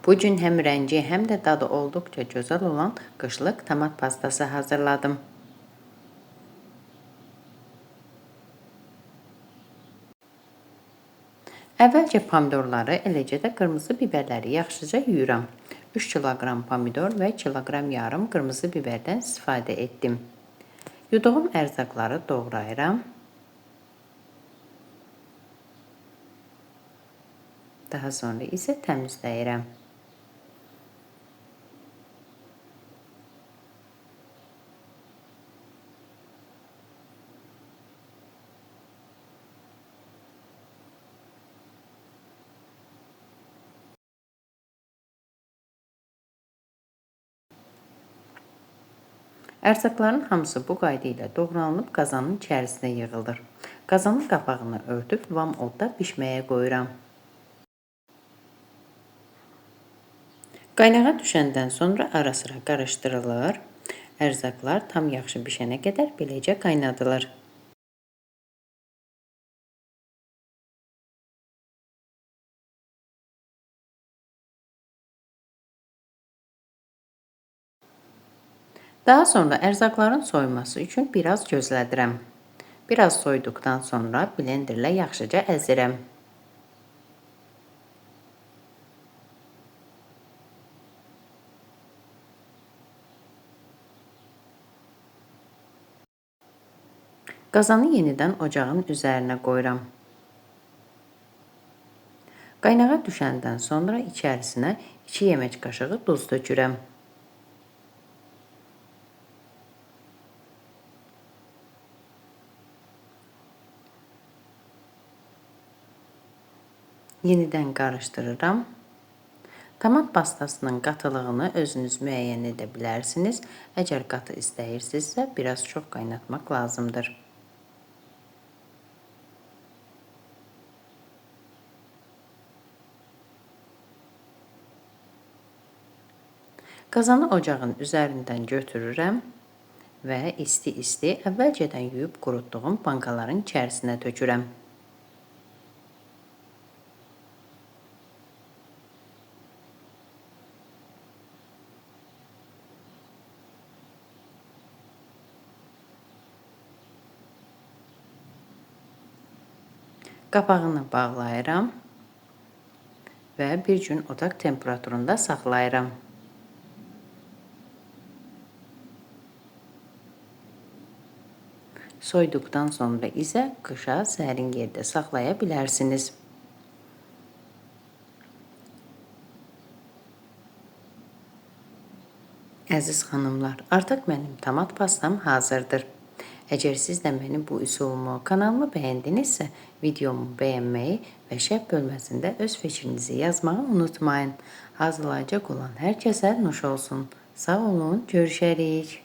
Bu gün həm rəngi, həm də dadı olduqca gözəl olan qışlıq tomat pastası hazırladım. Əvvəlcə pomidorları, eləcə də qırmızı biberləri yaxşıca yuyuram. 3 kiloqram pomidor və 1,5 kiloqram qırmızı biberdən istifadə etdim. Yuduğum ərzaqları doğrayıram. Daha sonra isə təmizləyirəm. Ərzaqların hamısı bu qayda ilə doğranılıb qazanın içərisinə yığılır. Qazanın qapağını örtüb vam odda bişməyə qoyuram. Qaynağa düşəndən sonra ara-sıra qarışdırılır. Ərzaqlar tam yaxşı bişənə qədər beləcə qaynadılır. Daha sonra ərzaqların soyuması üçün biraz gözlədirəm. Biraz soyuduqdan sonra blenderlə yaxşıca əzirəm. Qazanı yenidən ocağın üzərinə qoyuram. Qaynağa düşəndən sonra içərisinə 2 yemək qaşığı duz tökürəm. Yenidən qarışdırıram. Tomat pastasının qatılığını özünüz müəyyən edə bilərsiniz. Əgər qatı istəyirsinizsə, biraz çox qaynatmaq lazımdır. Qazanı ocağın üzərindən götürürəm və isti-isti əvvəlcədən yuyub qurutduğum bankaların içərisinə tökürəm. Qapağını bağlayıram və bir gün otaq temperaturunda saxlayıram. Soyduqdan sonra isə qışa sərin yerdə saxlaya bilərsiniz. Əziz xanımlar, artıq mənim tomat pastam hazırdır. Əgər siz də mənim bu üsulumu, kanalımı bəyəndinizsə, videomu bəyənməyi və şərh bölməsində öz fikrinizi yazmağı unutmayın. Hazırlayacaq olan hər kəsə nuş olsun. Sağ olun, görüşərik.